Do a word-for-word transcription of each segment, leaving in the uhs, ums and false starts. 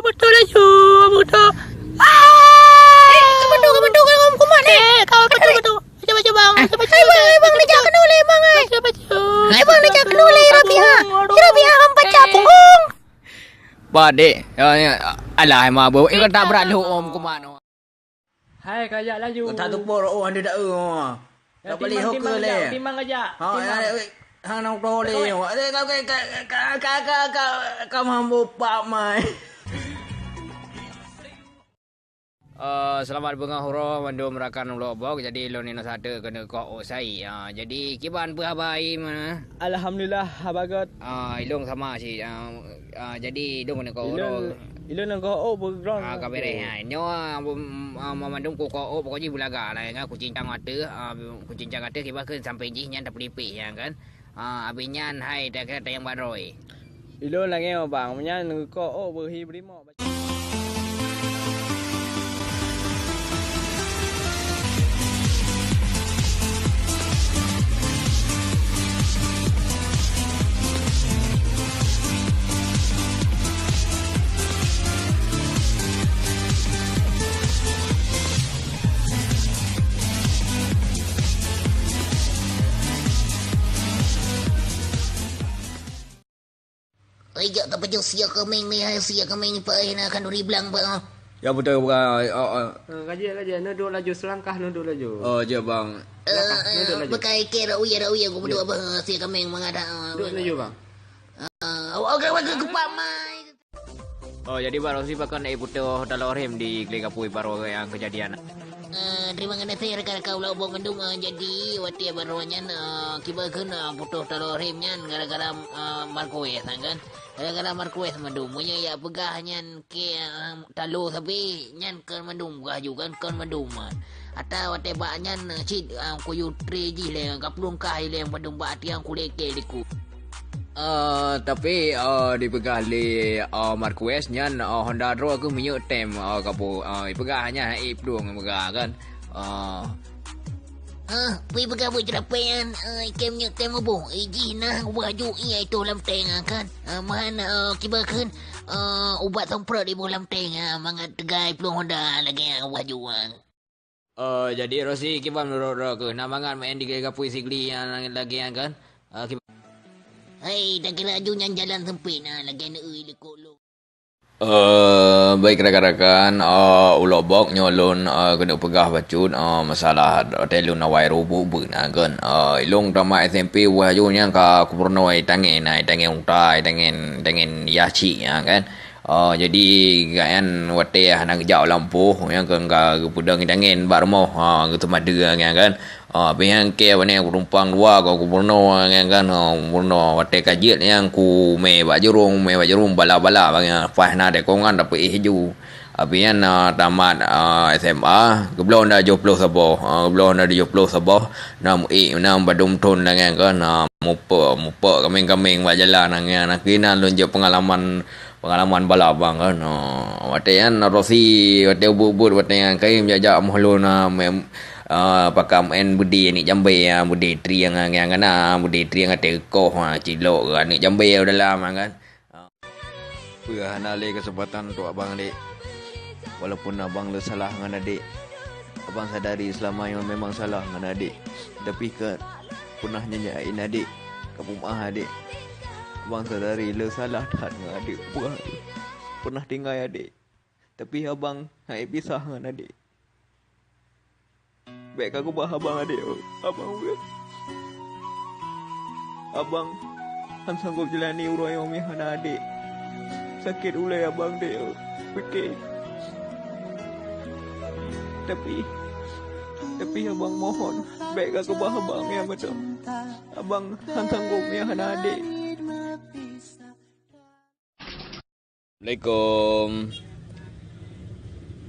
Beutôi laju, beutôi. Eh, kau beutôi, kau beutôi, kau kumat, eh. Eh, kau beutôi, beutôi. Baca, baca, bang. Baca, baca. Hai, bang, hai, bang, dijak keunoe lé, bang, hai. Baca, baca. Hai, bang, dijak keunoe lé, Rabiha. Aduh. Rabiha, hampa capung. Ba, dek. Ya, ya. Alah, emang, bang. Eh, kau tak berat lho, om, kumat. Hai, kajak laju. Kata tupor, oh, anda dak, oh. Ya, tak boleh timbang, hok timbang leh. Kajak, timbang kajak. Ha, timbang. Ya, ha, nang tu leh. Kau, oh. Ada kau, kau, kau mampu pak mai. Eh, selamat beungoh uroe mandum rakan Ulok Bok. Jadi, lôn ni na satu kena kok osai. Ah, jadi, kiban peue haba ai mana? Alhamdulillah, haba gét. Ah, ilong sama sih. Ah, Ah, jadi, idong keuneuk keu uroe. Ilôn, ilôn nyang keu ôk beugrong. Ah, ka beureh, ha. Nyoe, ah, bum-, ah, mandum keu ôk, pokok jih beulaga lah, ya kan? Kucincang ateueh, ah, kucincang ateueh kiban kheun sampoe jih nyan tapeulipéh, ya kan? Ah, abis nyan hai ta-, tayang bak droe. Ilôn lagèe nyoe, bang, nyan keu ôk beuhi beurimok. Oi, jak tapajoh sie kameng ni, hai sie kameng paih na khanduri blang, Pak, ah. Ya, beutôi, Pak. Ah, ah. Ah, raja, raja, neuduek laju, selangkah neuduek laju. Oh, ya, Bang. Selangkah, eh, neuduek laju. Beukai ke rak uya, rak uya, aku meuduek apa, sie kameng mangat, ah. Duek laju, Bang. Ah, awak ke, ke, ke, Pak Mai. Oh, jadi Bang Rosi pakon, eh, putôh taloe rem di Kali Kapui baroe nyang keujadian? Eh, terima kasih rakan-rakan Ulok Bok mandum, eh, jadi watèe baroe nyan, eh, kiban kheun, eh, putôh taloe rem nyan gara-gara, eh, Marquez, kan? Gara-gara Marquez mandum. Meunyoe jak peugah nyan keu, eh, taloe sabe, nyan kon mandum peugah ju, kan, kon mandum, eh. Ata watèe bak nyan, eh, cit, eh, kuyue tré jih lé, ka plueng kah ilèe mandum bak tiang kulèe keu likot. Eh, tapi, eh, dipeugah lé, eh, Marquez nyan, eh, Honda droe keuh minyeuk tem, eh, kapo, eh, ipeugah nyan hana ék plueng ipeugah kan. Eh. Hah, peue ipeugah buet ceurapée nyan, eh, ikém minyeuk tem muboh. Eh, jih na ubah ju ié itu lam tank, ah, kan. Eh, meuhan, eh, kiban kheun, eh, ubat semprot iboh lam tank, ah, mangat teugai plueng Honda lagèe ubah ju, ah. Eh, jadi Rosi kiban meunurot droe keuh, na mangat meu'en di Kali Kapui Sigli nyang lagèe nyan kan? Eh, kiban. Hai, takira laju nyan jalan sempit na, lagèe neu-eu likot lôn. Eh, baik rakan-rakan, eh, Ulok Bok nyoe lôn, eh, keuneuk peugah bacut, eh, masalah watèe lôn awai rubuek beuet na kan. Eh, ilong tamat S M P ubah ju nyan ka kupeurunoe tangen, na tangen uta, tangen, tangen yah chik nyan kan. Oh, jadi gobnyan watèe hana geujak u lampôh, nyan keuh ka geupeudong tangen bak rumoh, ha, geuteumadeue nyan kan. Ha, pih nyan kèe bak nyan kutumpang dua, ka gubernur nyan kan, ha, gubernur watèe ka jeuet nyan kumè bak jurông, mè bak jurông bala-bala bak nyan, paih na deungon tapeuéh ju. Abis nyan, ha, tamat, ha, S M A, geubloe Honda tujoh ploh saboh, ha, geubloe Honda tujoh ploh saboh, na meuék, na badum thon nyan kan, ha, mupok, mupok kameng-kameng bak jalan nyan, na keunan lôn jeuet peungalaman Peungalaman bala abang kan. Ha, watèe nyan Rosi, watèe ubeuet-ubeuet watèe nyan kayém jak-jak moh lôn, ha, mem-, ha, pakam en beudé aneuk jambé, ha, beudé trieng, ha, nyan kan, ha, beudé trieng até eukoh, ha, cilok aneuk jambé u dalam, ha, kan. Ha. Peue hana lé keuseumpatan untuk abang, Dek. Walaupun abang le salah ngon adek, abang sadari seulama nyoe memang salah ngon adek. Tapi ka peunah nyeunyeuk adek, ka peumeu'ah adek. Abang sadari le salah that ngon adek, peue peunah tinggai adek. Tapi abang hana pisah ngon adek. Bèk ka keubah abang adek, oh. Abang, abang hana sanggob jalani uroe nyoe meuhana adek. Sakét ulèe abang, Dek, oh. Pike. Tapi, tapi abang mohon, bèk ka keubah abang, ya, beutôi. Abang hana sanggob meuhana adek. Assalamualaikum.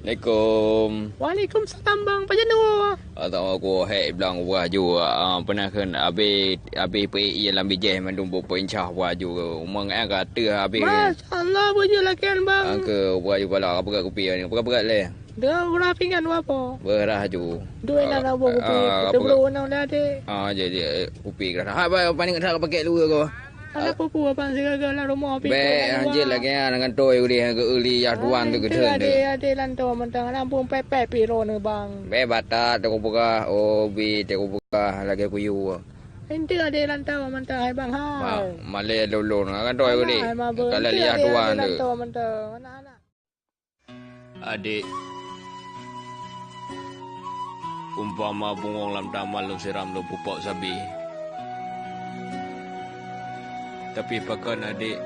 Assalamualaikum. Waalaikumsalam, Bang. Pajan nyoe? Ah, tak aku hek bilang wah ju, ah, pernah kan habis, habis peuék ié lam bijéh mandum buk peuincah wah ju. Umang eh kata habis. Masya Allah, bunyi lakian, Bang. Angka wah ju pala, peugah kupi ni. Peugah-peugah leh. Dah urah pinggan apa? Berah ju. Duit nak nak buat kupi. Ah, kita peugah. Belum nak dah, Dek. Ah, jadi, eh, kupi kerana. Ha, ba-, paling tak pakai dua ko. Ada peue-peue bang sigaga lam rumoh pih. Bèk, hanjeuet lagèe nyan, ngon toh udeh geueuli yah tuan tu geutheun tu. Adé, adé lantoe mantong, lam pun pepet pih droeneuh bang. Bèk batat, teungku peugah, oh, bi, teungku peugah lagèe kuyue. Ente adé lantoe mantong, hai bang, hai. Malèe lôn-lôn, ngon toh udeh. Kalau liyah tuan tu. Lantoe mantong, anak-anak. Adék, umpama bungöng lam taman lôn siram lôn pupok sabe. Tapi pakon adék,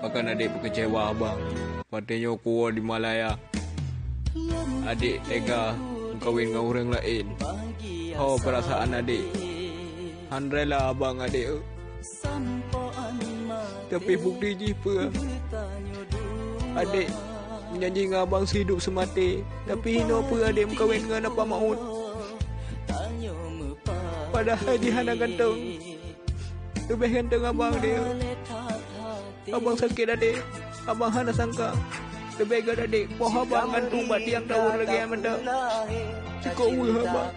pakon adék peukeucewa abang? Watèe nyoe kuwoe di Malaya, adék tega meukawen ngon ureueng laén. Ho peurasaan adék? Hán rela abang adék eu. Tapi bukti jih peue? Adék meunyanyi ngon abang siduek seumaté, tapi inoe peue adék meukawen ngon Apa Maut? Padahai jih hana ganteng. Leubeh ganteng abang adék. Abang sakét adék. Abang hana sangka. Leubeh gèt adék poh abang gantung bak tiang tawon lagèe nyan mantong. Cikok weueh abang.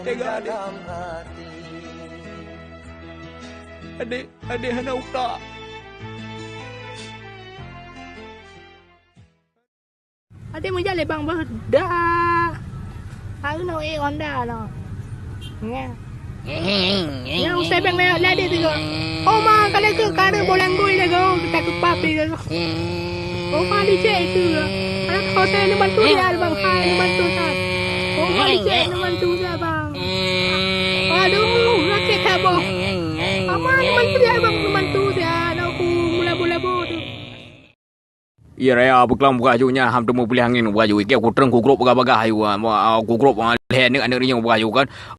Tega adék. Adék, adék hana utak. Adék meujak lé bang beudak. Hareunoe ék Honda noh. Nyan. Nyan usai bang lé adék tiga. Oh ma, ka lagèe ka ada bolang goi lagèe, oh, ka keupap lagèe. Oh ma, licek itu. Anak kau saya ni bantu dia, bang. Hai, ni bantu tak. Oh ma, licek ni bantu dia, bang. Aduh, sakét that boh. Apa ni bantu dia, bang? Ni bantu dia. Anak aku mula-mula boh tu. Iya raya beuklam buka ju nyan ham teumeu puléh angén buka ju. Ikeu kutreng ku grup bagah-bagah ayu, ah, ku grup, ah, lhèe aneuk-aneuk rinyueng buka ju kan.